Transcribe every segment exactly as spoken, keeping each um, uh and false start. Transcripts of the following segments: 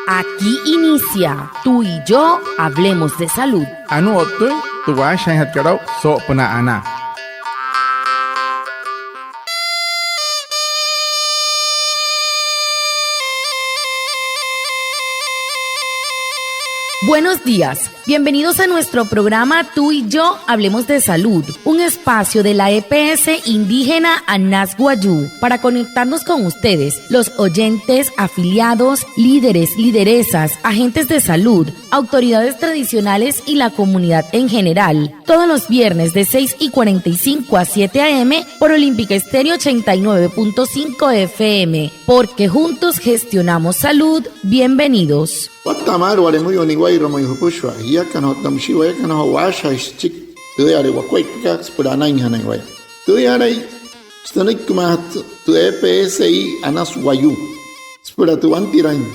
Aquí inicia Tú y yo hablemos de salud. Anuu o'ttüin tü waashajaainjatkat aa'u soo'opünaa anaa. Buenos días. Bienvenidos a nuestro programa Tú y yo hablemos de salud, un espacio de la E P S indígena Anas Wayuu para conectarnos con ustedes, los oyentes, afiliados, líderes, lideresas, agentes de salud, autoridades tradicionales y la comunidad en general. Todos los viernes de seis y cuarenta y cinco a siete a. m. por Olímpica Estéreo ochenta y nueve punto cinco F M, porque juntos gestionamos salud. Bienvenidos. Watta'a maalü wale müyuu niwa'irua mayuu jüpüshua jiakana otta müshii wayakana joo waashajaain süchiki tüüyale wakuaippakat süpüla anainjanain waya. Tüüyalai sünüikimaajatü tü E P S I Anas Wayuu süpüla tü wantiraain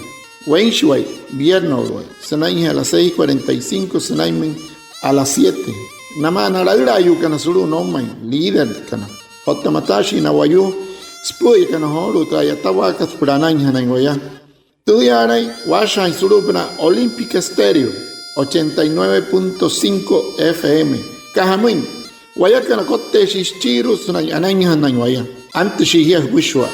weinshiwai, vierneswai, sünainjee a las seis cuarenta y cinco sünainmüin a las siete. Namaa na laülaayuukana sulu'u noumain, líderkana otta mataashii na wayuu süpü'üyakana joolu'u tü a'yatawaakat süpüla anainjanain waya. Tüüyaalain waashajaain sulu'upünaa Olímpica Estéreo ochenta y nueve punto cinco F M. Süka jamüin, wayakana kotteeshii süchiirua sünain anainjanain waya. Antüshii jia jüpüshua.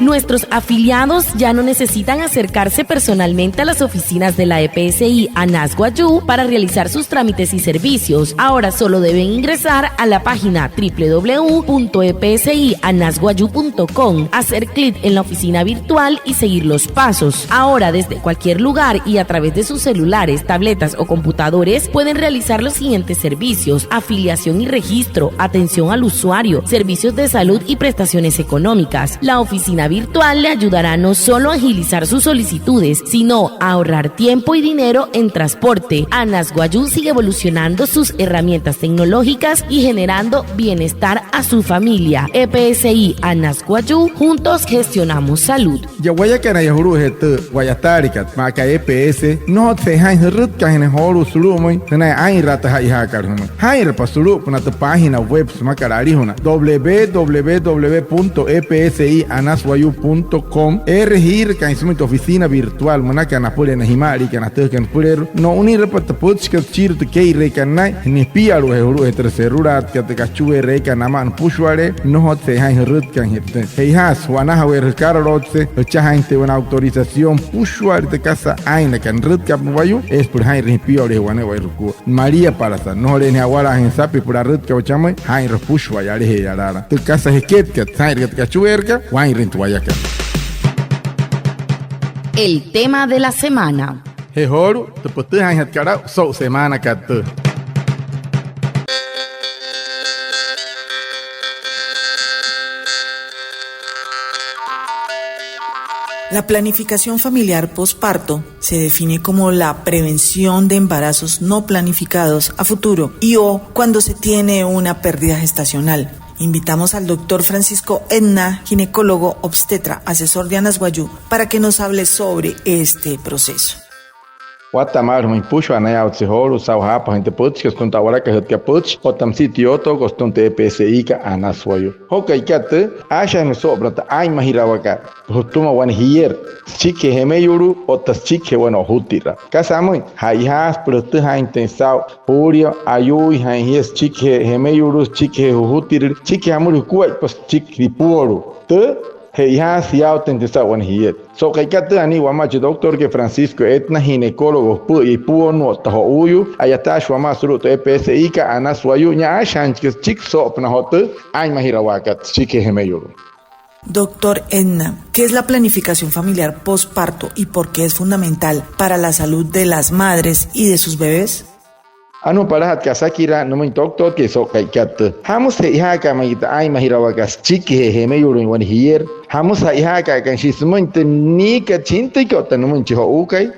Nuestros afiliados ya no necesitan acercarse personalmente a las oficinas de la E P S I Anas Wayuu para realizar sus trámites y servicios. Ahora solo deben ingresar a la página w w w punto e p s i anas wayuu punto com, hacer clic en la oficina virtual y seguir los pasos. Ahora, desde cualquier lugar y a través de sus celulares, tabletas o computadores, pueden realizar los siguientes servicios: afiliación y registro, atención al usuario, servicios de salud y prestaciones económicas. La oficina virtual le ayudará no solo a agilizar sus solicitudes, sino a ahorrar tiempo y dinero en transporte. Anas Wayuu sigue evolucionando sus herramientas tecnológicas y generando bienestar a su familia. E P S I Anas Wayuu, juntos gestionamos salud. Ya wayakanaya julu'ujee tü wa'yataalekat maa aka E P S, nnojotsü je'ijaain jürütkainjanain joolu'u sulu'umüin sünain aa'inraa tü ja'ijaakat jümüin. Jaa'inrapa sulu'upünaa tü página web sümakat alijuna w w w punto e p s i anas wayuu punto com. Eere jiirakain sümüin tü oficina virtual münaka napüla na jima'aliikana atüjakana süpüleerua. No'unirapa tü pütchikat süchiirua tü kee'ireekat naa'in, nipialu'ujee julu'ujee tü celulaatkat, tü kachueerü eekat namaa nüpüshua'alee, nnojotsü je'ijaain jürütkainjatüin. Je'ijaasü ju'wanajaweerü jükaraloukse jüchajaainjatüin wane autorización süpüshua'ale tü kasa aa'innakat nürütkaapa wayuu, eesü süpüla jaa'inrüin jipiolu'ujee wane'ewai jukua. Maliapalasa, nnojoleena jia awalaajüin sapi süpüla arütkawaa chamüin, jaa'inra jüpüshua yalajee yalaala. Tü kasa jeketkat saa'inraka tü kachueerükat, waa'inrüin tü wayakat. El tema de la semana. Je joolu'u tü pütüjaainjatkat aa'u so'u semaanakat tüü. La planificación familiar posparto se define como la prevención de embarazos no planificados a futuro y o cuando se tiene una pérdida gestacional. Invitamos al doctor Francisco Edna, ginecólogo obstetra, asesor de Anas Wayuu, para que nos hable sobre este proceso. Watta'a maalü jümüin jüpüshua, nayaawatsü joolu'u saa'u jaapajüin tü pütchikat sütüma tü a'walakajütkat pütchi otta müsia tü yootookot sütüma tü E P S I kat Anas Wayuu. Joo ka'ikat tüü, aashajaanüsü soo'opünaa tü aa'inmajirawaakat sütüma wane jierü, süchikijee jemeyulu'u otta süchikijee wane ojutiraa. Kasa amüin, ja'ijaasü süpüla jütüjaainjatüin saa'u juulia ayuuijain jia süchikijee jemeyulu'u, süchikijee ojutirüle, süchikijee jamüle jukuaippa, süchiki ipuolu'u. Tüü, je'ijaasü jiyaawatüinjatüin saa'u wane jierü. So'u ka'ikat tüü, anii wamaa chi doctorkai Francisco Edna, ginecólogo jüpü'üya ipuonuu otta jo'uuyuu, a'yataashi wamaa sulu'u tü E P S I kat Anas Wayuu nia aashajaainjatka süchiki soo'opünaa joo tü aa'inmajirawaakat süchikijee jemeyulu'u. Doctor Edna, ¿qué es la planificación familiar posparto y por qué es fundamental para la salud de las madres y de sus bebés? Anuu palajatkat asakiraa nümüin doctorkai so'u ka'ikat tüü. ¿Jamüsü je'ijaaka'a ma'i tü aa'inmajirawaakat süchikijee jemeyulu'uin wane jierü? ¿Jamüsü ja'ijaakaa'akanshii sümüin tü niikat chi jintüikai otta nümüin chi jo'uukai?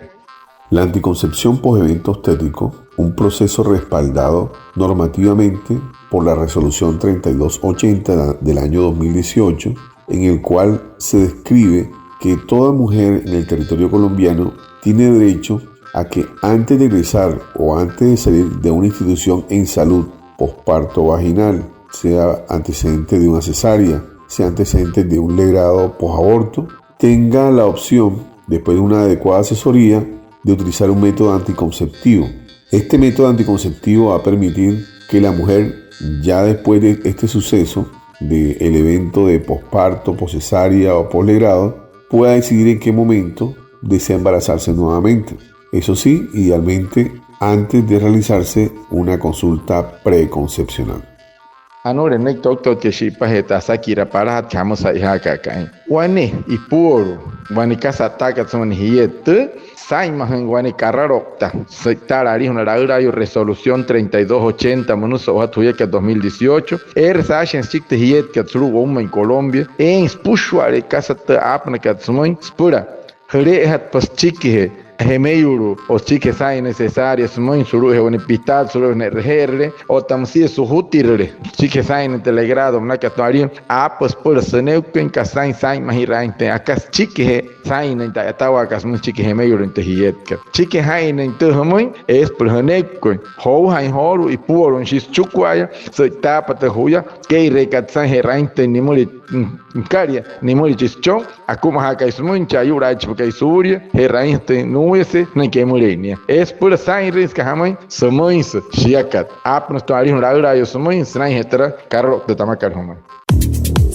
La anticoncepción post-evento obstétrico, un proceso respaldado normativamente por la resolución treinta y dos ochenta del año dos mil dieciocho, en el cual se describe que toda mujer en el territorio colombiano tiene derecho a que antes de egresar o antes de salir de una institución en salud, posparto vaginal, sea antecedente de una cesárea, sea antecedente de un legrado posaborto, tenga la opción, después de una adecuada asesoría, de utilizar un método anticonceptivo. Este método anticonceptivo va a permitir que la mujer, ya después de este suceso, del evento de posparto, poscesárea o poslegrado, pueda decidir en qué momento desea embarazarse nuevamente. Eso sí, idealmente antes de realizarse una consulta preconcepcional. Anuu nünüiki tü ouktakat shi'ipajee tü asakiraa palajatkat jamüsü ja'ijaaka'a ka'i. Wane ipuolu'u, wane kasa a'ttaakat sümüin jiet tüü, saa'inmajüin wane karaloukta sü'itaala alijuna laülaayuu, resolución treinta y dos ochenta, münüsü o'ujatü juyakat dos mil dieciocho, eere saashin süchiki tü jietkat sulu'u woumain Colombia, eein süpüshua'ale kasa tü aapünakat sümüin süpüla jüle'ejatpa süchikijee jemeyulu'u o süchikijee saa'innüin cesárea sümüin, sulu'ujee wane pitaat, sulu'ujee wane e'reje'erüle otta müsia sujutirüle süchikijee saa'innüin tü legrado münakat. Aapüla süpüla süneuküin kasain saa'inmajiraainjatüin aka süchikijee saa'innüin tü a'yatawaakat sümüin süchikijee jemeyulu'uin tü jietkat. Süchikijee saa'innüin tüü jümüin, eesü süpüla jüneuküin. Joojain joolu'u ipuolu'u, nüshiisü süchukua'aya, sü'itaapa tü juya kee'ireekat saa'in je'rainjatüin nimüle, nükalia nimüle chi süchon, akumajaakai sümüin, chi ayu'laaichipakai suulia, je'rainjatüin nuuyase sünain kemülein nia. Eesü süpüla saa'inrüin, süka jamüin, sümüinsü shiakat. Aapünüsü tü alijuna laülaayuu sümüin sünainjee türa karaloukta tamakat jümüin.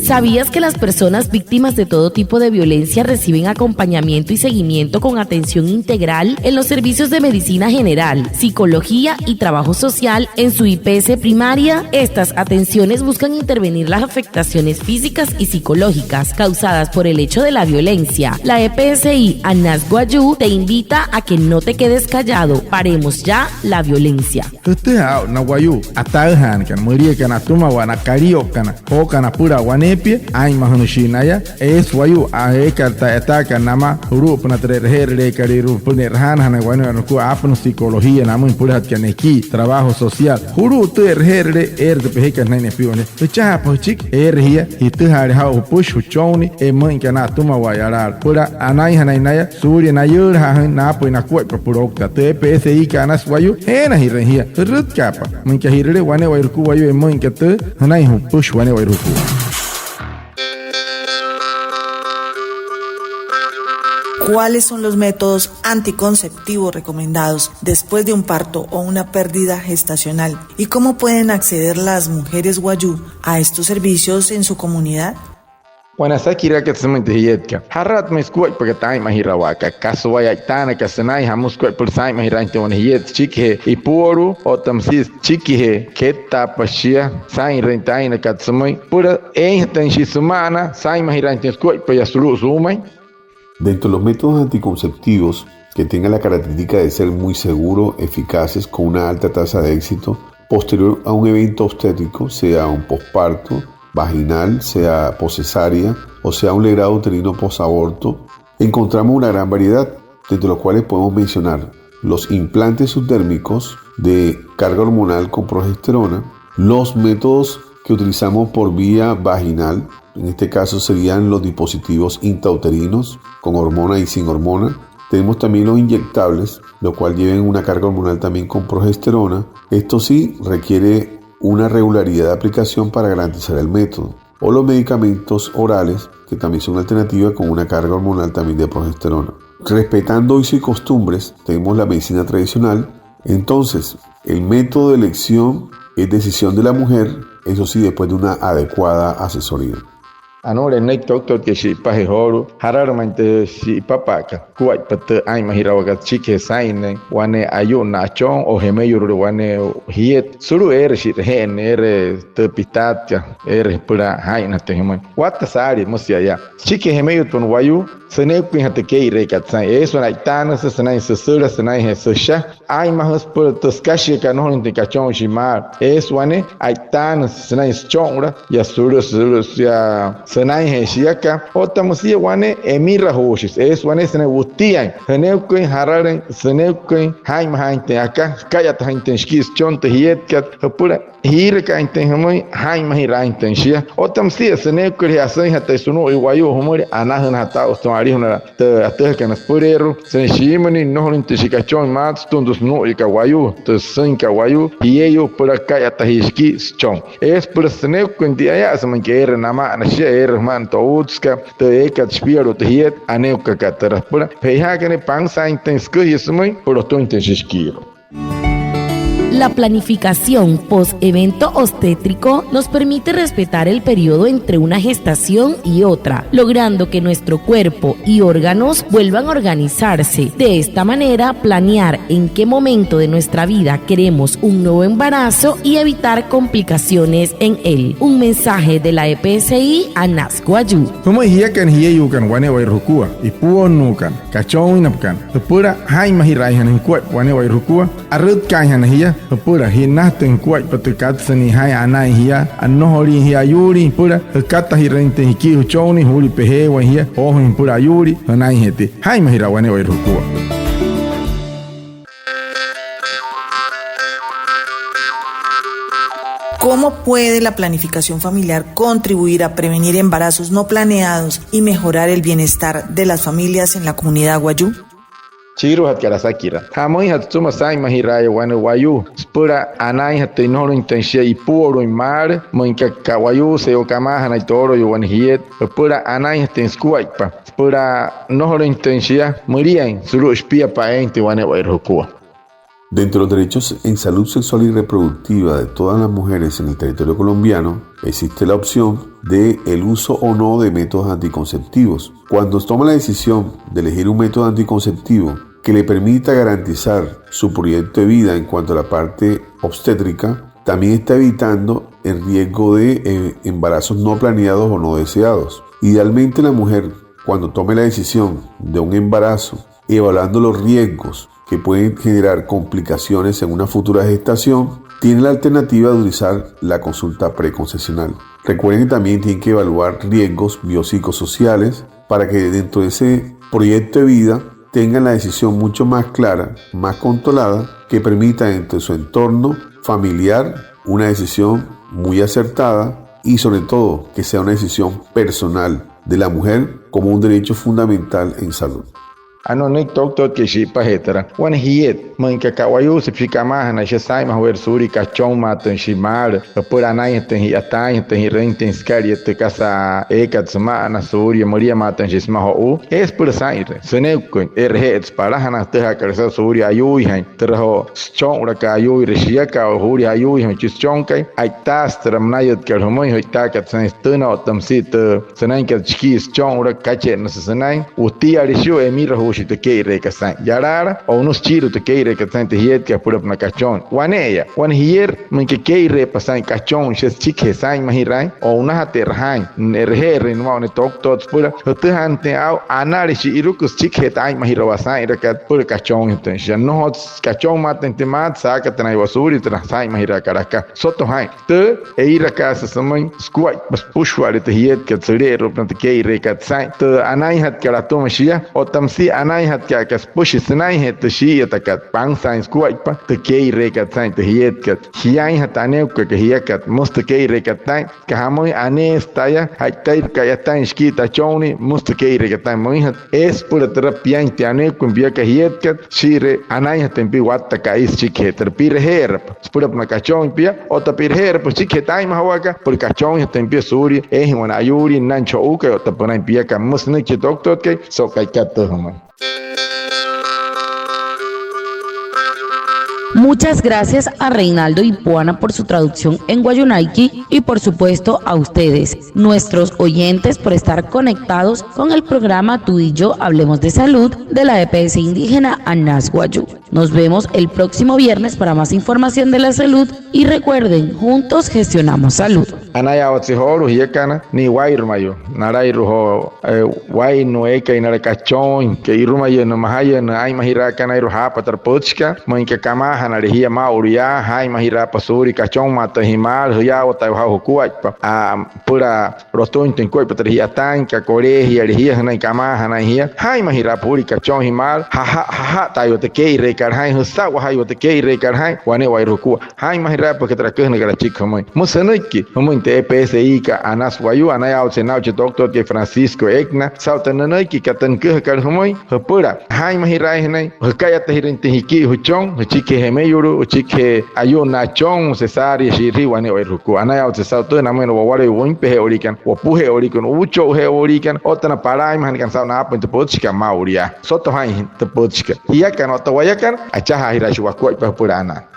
¿Sabías que las personas víctimas de todo tipo de violencia reciben acompañamiento y seguimiento con atención integral en los servicios de medicina general, psicología y trabajo social en su I P S primaria? Estas atenciones buscan intervenir las afectaciones físicas y psicológicas causadas por el hecho de la violencia. La E P S I Anas Wayuu te invita a que no te quedes callado. Paremos ya la violencia. Jütüjaa aa'u na wayuu ataüjaanakana, müliakana atümawaa, na kalio'ukana, jookana apüla waneepia, aa'inmajünüshii naya. Eesü wayuu eekat tü a'yataakat namaa julu'upünaa tü e'reje'erüleekalüirua süpüla ne'rajaanajanain wane'ewai nukua, aapünüsü psicología namüin, süpülajatkat nekii, trabajo social. Julu'u tü e'reje'erülee, eere tü pejekat sünain nepiwa nia. Jüchajaapa jüchiki, eere jia jitüjaale jaa'u jüpüshi, jüchonnii, je müin aka na atümawaa yalaala, süpüla anainjanain naya suulia nayüülajaain naapüin nakuaippa süpüla ouktaa. Tü E P S I kat Anas Wayuu, jeenajirüin jia. Jürütkaapa, müin aka ji'rüle wane'ewai jukua wayuu, je müin aka tüü jünain jüpüshi wane'ewai jukua. ¿Cuáles son los métodos anticonceptivos recomendados después de un parto o una pérdida gestacional? ¿Y cómo pueden acceder las mujeres wayuu a estos servicios en su comunidad? Wane asakiraakat sümüin tü jietkat. Jaralata ma'i sukuaippakat tü aa'inmajirawaakat. Kasa waya a'itaanakat sünain jamüsü sukuaippa süpüla saa'inmajiraainjatüin wane jiet süchikijee ipuolu'u otta müsia süchikijee kettaapa shia saa'inrüin tü aa'inakat sümüin süpüla eeinjatüin shia süma'anaa saa'inmajiraainjatüin sukuaippa yaa sulu'u suumain. Dentro de los métodos anticonceptivos que tengan la característica de ser muy seguros, eficaces, con una alta tasa de éxito posterior a un evento obstétrico, sea un posparto vaginal, sea poscesárea o sea un legrado uterino posaborto, encontramos una gran variedad, de los cuales podemos mencionar los implantes subdérmicos de carga hormonal con progesterona, los métodos que utilizamos por vía vaginal, en este caso serían los dispositivos intrauterinos con hormona y sin hormona. Tenemos también los inyectables, lo cual lleven una carga hormonal también con progesterona. Esto sí requiere una regularidad de aplicación para garantizar el método. O los medicamentos orales, que también son una alternativa con una carga hormonal también de progesterona. Respetando usos y costumbres, tenemos la medicina tradicional. Entonces, el método de elección es decisión de la mujer, eso sí, después de una adecuada asesoría. Anuu nünüiki tü ouktakat shi'ipajee joolu'u, jaralu'u ma'i tü shi'ipapa'akat sukuaippa tü aa'inmajirawaakat süchikijee sainnüin wane ayu'nnaa achon o jemeyulule wane jiet sulu'u eere shi'raje'ennüin, eere tü pitaatkat, eere süpüla jaa'injatüin jümüin. Watta saalii müsia yaa. Süchikijee jemeyutpünaa wayuu, süneuküinjatü kee'ireekat saa'in. Eesü wane a'itaanüsü sünain süsüla, sünainjee süsha. Aa'inmajüsü süpüla tü sükashiakat nnojolüinjatüin kachonshii maalü. Eesü wane a'itaanüsü sünain sücho'unla yaa sulu'u, sulu'u, yaa sünainjee shiaka. Otta müsia wane emirajuushisü. Eesü wane sünain wütiain. Jüneuküin jaralüin, süneuküin jaa'inmajaainjatüin aka, ka'yatajüinjatüin shikii süchon tü jietkat jüpüla jiirakaainjatüin jümüin jaa'inmajiraainjatüin shia. Otta müsia süneuküle jia asüinjatüin sunu'uya wayuu jümüle, anajünajatü aa'u sütüma alijuna tü atüjakana süpüleerua sünain shiimüin nnojolüinjatüin shikachon maalü sütüma tü sunu'uyakat wayuu, tü süsüinkat wayuu jieyuu, süpüla ka'yatajüin shikii süchon. Eesü süpüla süneuküin tia, aya'asü müin aka eere nama'ana shia. jüma'ana tü ouutsükat, tü eekat shipialu'u tü jiet aneekuakat türa. Süpüla che'ojaaka ne'e pansaainjatüin süküjia sümüin, süpüla lotüinjatüin shia shikiiru'u. La planificación post-evento obstétrico nos permite respetar el periodo entre una gestación y otra, logrando que nuestro cuerpo y órganos vuelvan a organizarse. De esta manera, planear en qué momento de nuestra vida queremos un nuevo embarazo y evitar complicaciones en él. Un mensaje de la E P S I Anas Wayuu. Jümüin jiakana jieyuukana wane'ewai jukua, ipuonnuukana, kachooinapakana, süpüla jaa'inmajiraainjana jukuaippa wane'ewai jukua, arütkaainjana jia süpüla ji'nnajatüin jukuaippa tü katsüin jaa'in anain jia, nnojoliin jia ayuulin süpüla jükatajirüinjatüin jikii jüchonnii, juulia pejeewain jia joojüin süpüla ayuulin jünainjee tia. Jaa'inmajiraa wane'ewai jukua. ¿Cómo puede la planificación familiar contribuir a prevenir embarazos no planeados y mejorar el bienestar de las familias en la comunidad wayuu? Chiiruajatkat asakiraa. Jamüinjatü sütüma saa'inmajiraaya wane wayuu süpüla anainjatüin nnojolüinjatüin shia ipuoluin maalü, müin aka ka'wayuuse'e o kamaajanai tooloyuu wane jiet, süpüla anainjatüin sukuaippa, süpüla nnojolüinjatüin shia müliain sulu'u shipiapa eeinjatüin wane'ewai jukua. Dentro de los derechos en salud sexual y reproductiva de todas las mujeres en el territorio colombiano, existe la opción de el uso o no de métodos anticonceptivos. Cuando toma la decisión de elegir un método anticonceptivo que le permita garantizar su proyecto de vida en cuanto a la parte obstétrica, también está evitando el riesgo de, eh, embarazos no planeados o no deseados. Idealmente, la mujer, cuando tome la decisión de un embarazo, evaluando los riesgos que pueden generar complicaciones en una futura gestación, tiene la alternativa de utilizar la consulta preconcepcional. Recuerden que también tienen que evaluar riesgos biopsicosociales para que dentro de ese proyecto de vida tengan la decisión mucho más clara, más controlada, que permita dentro de su entorno familiar una decisión muy acertada y sobre todo que sea una decisión personal de la mujer como un derecho fundamental en salud. Anuu nünüiki toktotkai shi'ipajee türa. Wane jiet, müin aka ka'wayuuse, pia kamaajanai shia saa'inmajaweerü suulia kachonmaatüin shia maalü, süpüla anainjatüin ji'yataainjatüin ji'rüinjatüin sükalia tü kasa eekat süma'ana suulia müliamaatüin shia sümaa jo'uu, eesü süpüla saa'inrüin süneeküin, e'reje'erüsü palajana, jütüjaakalü saa'u suulia ayuuijain türa joo süchon'ulaka ayuuire shiaka o juulia ayuuijain chi süchonkai, a'itaasü türa münayütkat jümüin, jü'itaakat sünain sütüna otta müsia tü sünainkat chikii süchon'ulaka, kache'ennüsü sünain, wutiale shia, emirajuushi tü kee'ireekat saa'in. Yalaala, o'unüsü süchiirua tü kee'ireekat saa'in tü jietkat süpülapünaa kachooin. Wane'eya, wane jierü, müin aka kee'ireepa saa'in kachooin, shia süchikijee saa'inmajiraain, o'unajatü e'rajaain, e'reje'erüin nümaa wane toktot süpüla jütüjaanüinjatüin aa'u anale shi'iruku süchikijee tü aa'inmajirawaa saa'inrakat süpüla kachooinjatüin shia. Nnojotsü kachonmaatüin tü maat saakatünaaiwa suulia türa saa'inmajiraakat aka. Soto jaa'in. Tü eirakaasü sümüin sukuaippa süpüshua'ale tü jietkat süle'eru'upünaa tü kee'ireekat saa'in, tü anainjatkat atüma shia otta müsia anainjatka'aka süpüshi sünainjee tü shii'iyatakat pansaain sukuaippa tü kee'ireekat saa'in tü jietkat. Jiainjatü aneekuakat jiakat, müsü tü kee'ireekat taa'in, süka jamüin, aneesü taya, ja'itairü ka'yataain shikii tachonnii, müsü tü kee'ireekat taa'in, müinjatü. Eesü süpüla türa piain tü aneeküin pia aka jietkat shii'iree anainjatüin pia watta ka'i süchikijee türa, pi'reje'erapa süpülapünaa kachooin pia otta pi'reje'erapa süchikijee tü aa'inmajawaaka süpüla kachooinjatüin pia suulia eejaa wane ayuulii nünain chi jo'uukai otta pünain piakat. Müsü nünüiki chi toktotkai so'u ka'ikat atüjaa jümüin. Muchas gracias a Reinaldo Ipuana por su traducción en wayuunaiki y, por supuesto, a ustedes, nuestros oyentes, por estar conectados con el programa Tú y Yo Hablemos de Salud de la E P S indígena Anas Wayuu. Nos vemos el próximo viernes para más información de la salud y recuerden, juntos gestionamos salud. Anayaawatse joolu'u jiakana, nia Waa'inrumayuu, nalairua joo, eh, waa'innuu eekai nala kachooin, ke'irumayünnüü, majayünnüü, aa'inmajiraakanairua jaapa türa pütchikat, müin aka kamaajanale jia maa'ulu yaa, jaa'inmajiraapa suulia kachonmaatüin jia maalü, jüyaawataiwa jaa'u jukuaippa, aa, süpüla lotüinjatüin jukuaippa türa ji'yataainkat, koleejiale jia, jünain kamaajanain jia, jaa'inmajiraapa suulia kachooin jia maalü, jaja, jaja'ataaiwa tü kee'ireekat ee'iraakat jaa'in, jüsa'wajaiwa tü kee'ireekat jaa'in, wane'ewai jukua. Jaa'inmajiraapa aka tü aküjünakat achiki jümüin. Müsü jünüiki jümüin tü E P S I-kat Anas Wayuu, anayaawatse naa'u chi doctorkai Francisco Egna saa'u tü nünüiki aka tü nüküjakat jümüin jüpüla jaa'inmajiraainjanain jükayatajirüin tü jikii jüchon, jüchikijee jemeyulu'u, jüchikijee ayu'nnaa achon, cesárea, shi'rijia wane'ewai jukua. Anayaawatse saa'u tü namüin na wawalayuu wüinpeje'ewoliikana, wopuje'ewoliikana, uucho'uje'ewoliikana otta na palaainmajanakana saa'u naapüin tü pütchikat maa'ulu yaa. Soto jaa'in tü pütchikat. Jiakana otta wayakana, achajaajiraashii wakuaippa jüpüla anaa.